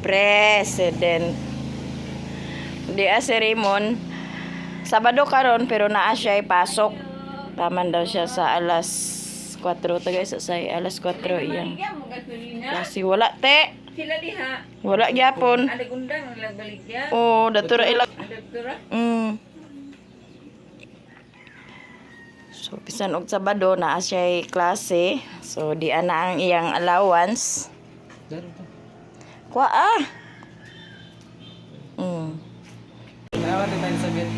President. Di a si Raymond. Sabado karon pero naa siya pasok. Taman daw siya sa alas 4 tagay sa say alas 4 iyang. Baligya mo gasolina. Kasi wala te. Sila diha. Wala gyapon. Aligundang lang baligya. Oh, datura ila. Ang doktora. So bisan og Sabado naa siya klase. So di ana ang iyang allowance. Kwa ah. Nawa tayo Elizabeth.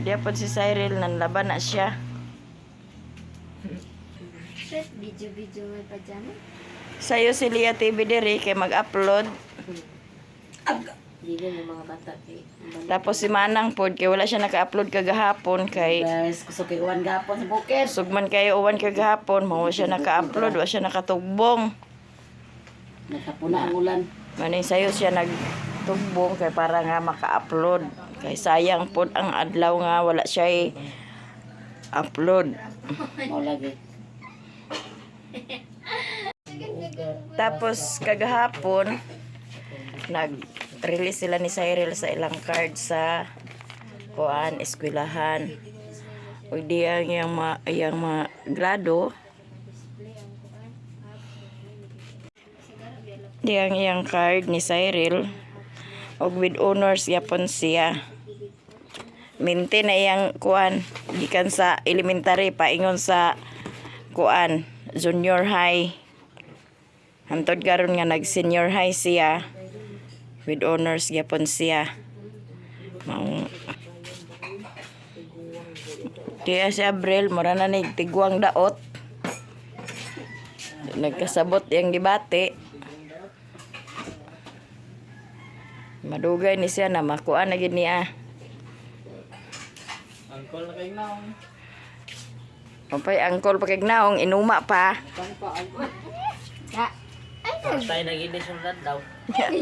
Di pod si Cyril nanlaban na siya. Video-video may pajama. Sayo si Lia TV diri kay mag-upload. Dili ng mga bata kay. Tapos si Manang pod kay wala siya naka-upload kagahapon kay Guys, kusog kay uwan gapon sa bukid. sugman kayo uwan kagahapon, mao siya naka-upload, wa siya nakatugbong. Nagkapuna ang ulan. Manay sayo siya nagtugbong kay para nga maka-upload. Kay sayang pod ang adlaw nga wala siya upload. Mao lagi. Tapos kagahapon nag-release sila ni Cyril sa ilang card sa kuan eskwelahan. Ug di ang iyang mga, iyang mga grado. Di ang iyang card ni Cyril. Og with honors yapon siya. Minti na iyang kuan gikan sa elementary paingon sa kuan junior high. Hantod karon nga nag senior high siya. With honors gyapon siya. Mao Diya si Abril, mura na ni tiguang daot. Nagkasabot yang debate. Madugay ni siya na makuha na gid niya. Angkol na kayo naong. Mapay angkol pagkagnaong inuma pa. Tayo nag-inis yung daw.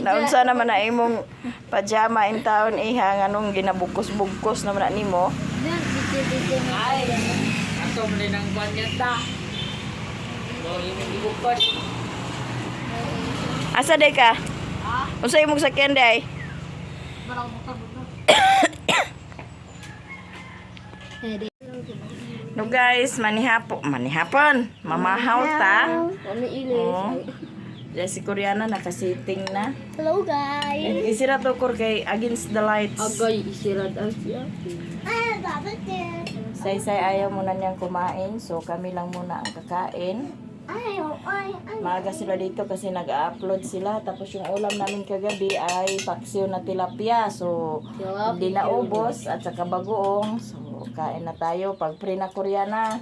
Naunsa naman na imong pajama in taon iha nganong ginabugkos-bugkos naman na nimo. Video-video may Ay! Ato mo din ang kwan yata. So, yung ibukos. Asa day ka? Unsa imong sakyan day? No guys, manihapo, manihapon, mamahaw ta. Kami ilis. Oh. Diya si Koreana nakasiting na. Hello guys. Isira to kor kay against the lights. Agay isirad ang siya. Say-say ayaw muna niyang kumain, so kami lang muna ang kakain. Maaga sila dito kasi nag-upload sila. Tapos yung ulam namin kagabi ay paksiw na tilapia. So, hindi na ubos at saka bagoong. So, kain na tayo. Pag pre na Koreana.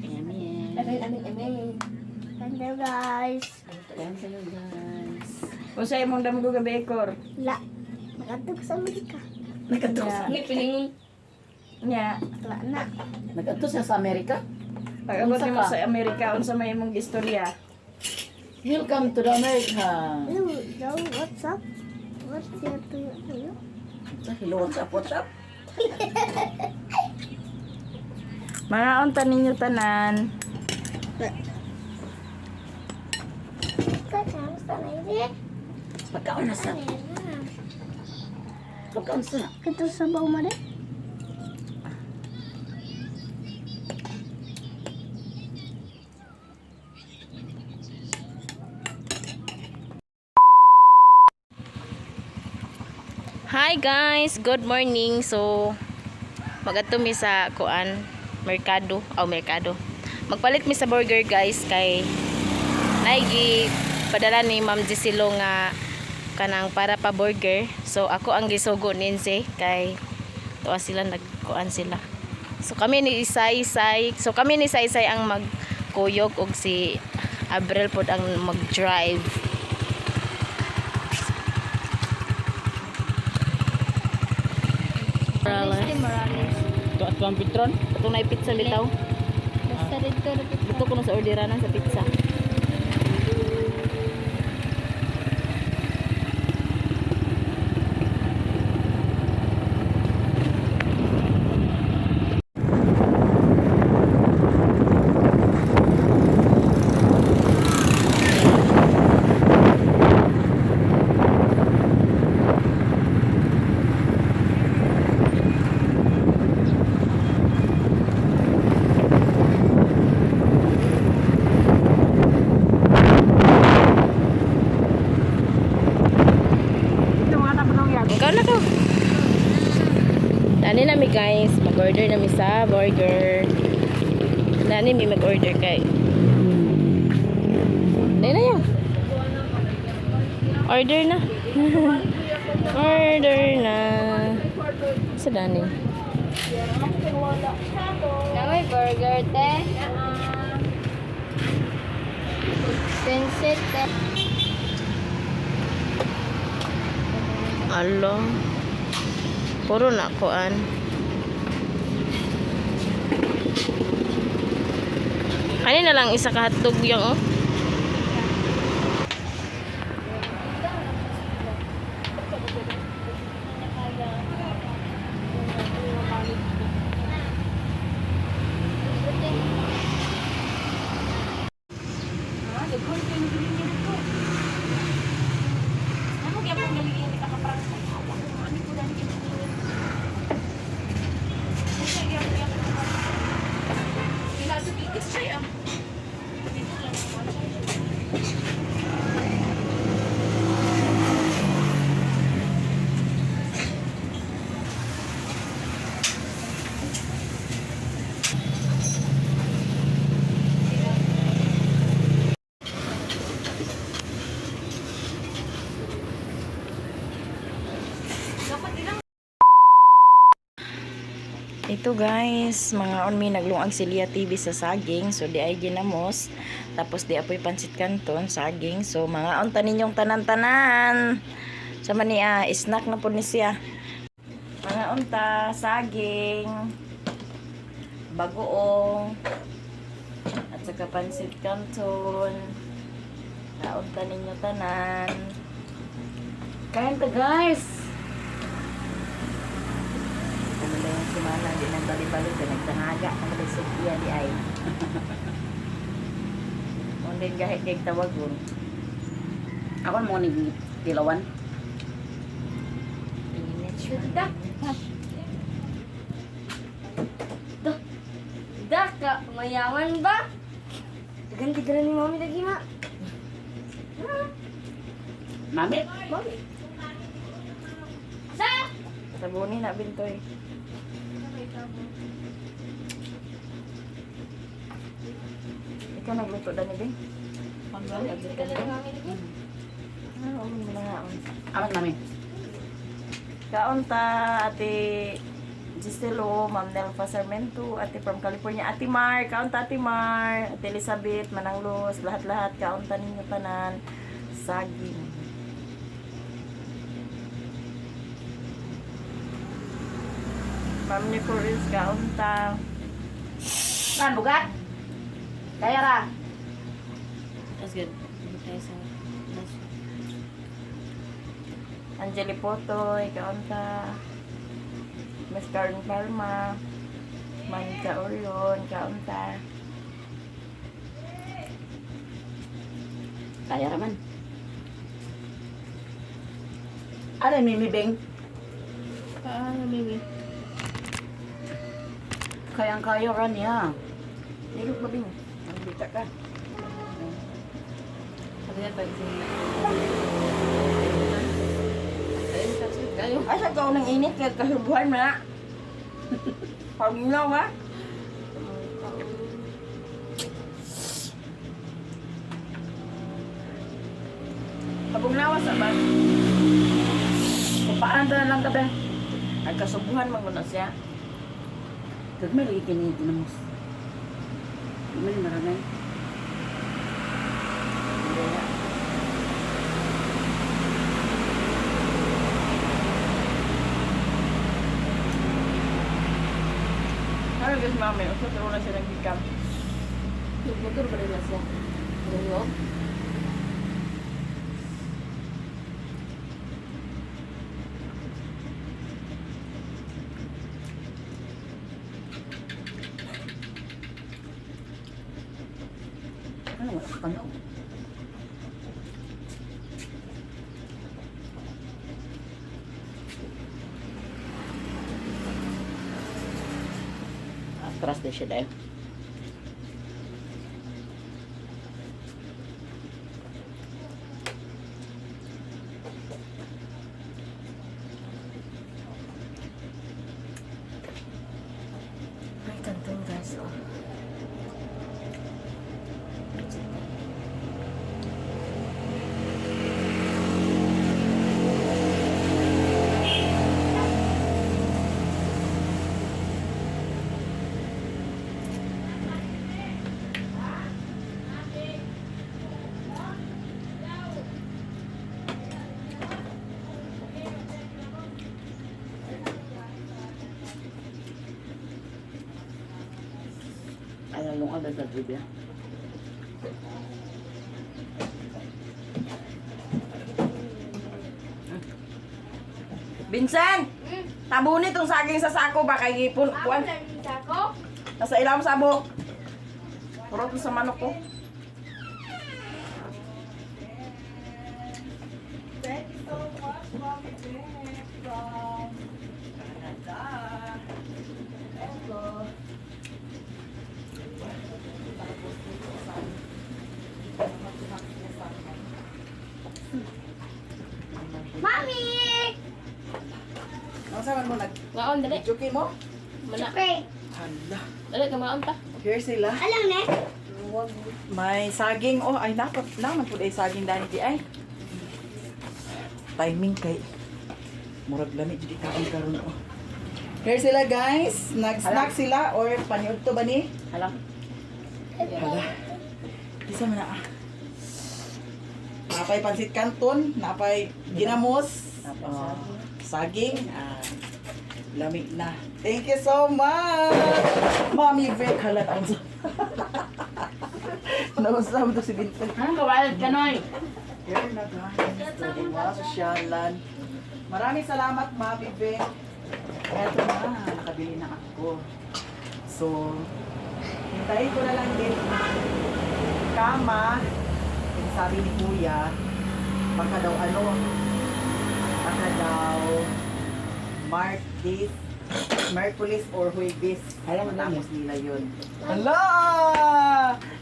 Amen. Amen, amen, amen. Hello guys. Ayan sa'yo guys. Kung sa imong damgo gabi, Kor. La. Nakatug sa Amerika. Nya. Nya. La na. Nag-adto siya sa Amerika. Pag abot Unsa nimo ka? sa Amerika, unsa may imong istorya? Welcome to the America. Hello, yo, what's up? What's up to you? Hello, what's up, what's up? Mga unta ninyo tanan. Pagkaon na sa. Pagkaon sa. Ito sa baw mo rin? Hi guys, good morning. So magadto mi sa kuan merkado, aw merkado. Magpalit mi sa burger guys kay naigi padala ni Ma'am Gisilo nga kanang para pa burger. So ako ang gisugo ninse kay tuwa sila nagkuan sila. So kami ni Isay-Isay, so kami ni Isay-Isay ang magkuyog og si Abril pod ang mag-drive. Morales. Morales. Ito at ang Petron. Itong na pizza bitaw. Basta dito na Dito ko na sa orderanan sa pizza. Nani na mi guys, mag-order na mi sa burger. Nani mi mag-order kay. Dali na yan. Order na. Order na. Sa Dani. Na may burger, te. Pensit, te. Alo. Puro na kuan. Kanina lang isa ka hotdog yung oh. Ito guys, mga onmi naglungag si Lia TV sa saging. So di ay ginamos. Tapos di apoy pansit kanton, saging. So mga unta ninyong tanan-tanan. Sa mani snack na po ni siya. Mga unta, saging, bagoong, at saka pansit kanton. Kaunta ninyo tanan. Kain ta guys. Kumula yung simana, di nang bali-bali, ka nagtangaga, ang di Sophia di ay. Mundin gahit kay tawagon. Ako mo ni tilawan. Init siya. Daka, mayaman ba? Ganti ka ni mami lagi, ma. Mami. Mami. Sa! Sabuni na bintoy. Ikaw nagluto na ni Bing? Ganti ka ni mami lagi. Ah, oo, mga on. Aman mami. Kaunta, Ate Giselo, Ma'am Nelfa Sarmento, Ate from California, Ate Mar, kaunta Ate Mar, Ate Elizabeth, Manang Luz, lahat-lahat, kaunta ninyo tanan, saging. Ma'am Nicoris, kaunta. Kan bugat. Kaya ra. That's good. Angeli Potoy, kaunta. Miss Karen Palma, Monica Orion, kaunta. Kaya ra man. Ano mimi beng? Ah, baby. Kayang kaya ra niya. Nilog ba Bing? Ang bita ka. Asa ka unang init kay kasubuhan mo na. Pagnaw ha. Pagnawa sa ba? Kupaan ta na lang ka be. Ang kasubuhan man gud na siya. Gagmay lagi kini ginamos. Gagmay maranay. Hindi na. Ano guys, mami? Usa na siya nagbikamp. Nagmotor ba rin na siya? Lungog? Ano wala ka kano? Atras din siya dahil. Guys. Oh. Ay, lalong ka sa trivia. Vincent! Tabuni tong saging sa sako ba kay gipon kuan. Ako? Nasa ilam sabo. Turot mo sa manok ko. Thank you so much, Mommy Vic from Canada. Hello. Mami! Ang saman mo nag Ngaon dali. Joke mo? Mana. Okay. Hala. Dali ka maon ta. Here sila. Alam ne? May saging. Oh, ay dapat naman po ay saging dani di ay. Timing kay murag lami jud ikaon karon oh. Here sila guys, nag-snack sila or paniud to ba ni? Alam. Hala. Isa man na ah. Napay pansit canton, napay ginamos, Napay oh, saging. Ah, lami na. Thank you so much. Mommy Vic, hala taon sa. Nausap to si Vincent. Anong kawalan ka, Noy? Here na guys. Diba? Sosyalan. Maraming salamat, Mami Vic. Eto na, nakabili na ako. So, hintayin ko na lang din ang kama. Yung sabi ni Kuya, baka daw ano, baka daw Martes, Merkulis or Huwebes. Alam mo na. Matapos nila yun. Hala!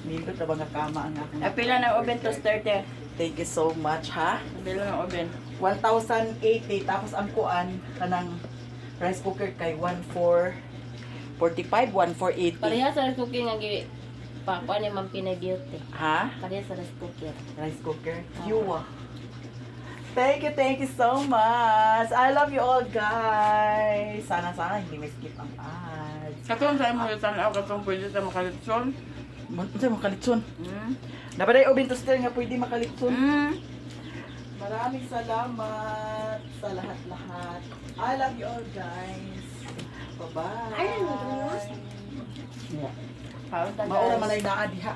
Nindot na ba nga kama ang akong Apila ng oven to starter. Thank you so much, ha? Apila ng oven. 1,080 tapos ang kuan kanang rice cooker kay 1,445, 1,480. Pareha sa rice cooker nga gi pa kuan ni Ma'am Pinay Beauty. Ha? Pareha sa rice cooker. Rice cooker. Yuwa. Thank you so much. I love you all, guys. Sana, sana hindi may skip ang ads. Katong sa imo tanaw katong pwede sa makalitson. Unsa makalitson? Dapat ay oven toaster nga pwede makalitson. Maraming salamat sa lahat-lahat. I love you all, guys. Bye-bye. Maura man ay naa diha.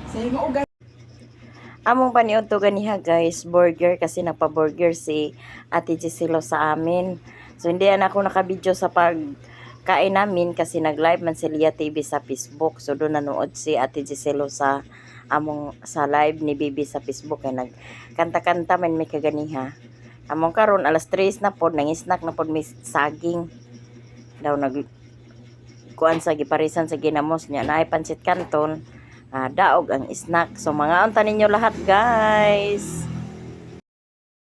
Sa hingo guys. Among paniud to ganiha guys, burger kasi nagpa-burger si Ate Giselo sa amin. So hindi na ako nakabidyo sa pagkain namin kasi nag-live man si Lia TV sa Facebook. So doon nanood si Ate Giselo sa among sa live ni Bibi sa Facebook kay nagkanta-kanta man may kaganiha. Among karon alas 3 na pod nang-snack na pod may saging. Daw nag kuan sa giparisan sa ginamos niya naay pansit canton, ah, daog ang snack. So mga unta ninyo lahat, guys.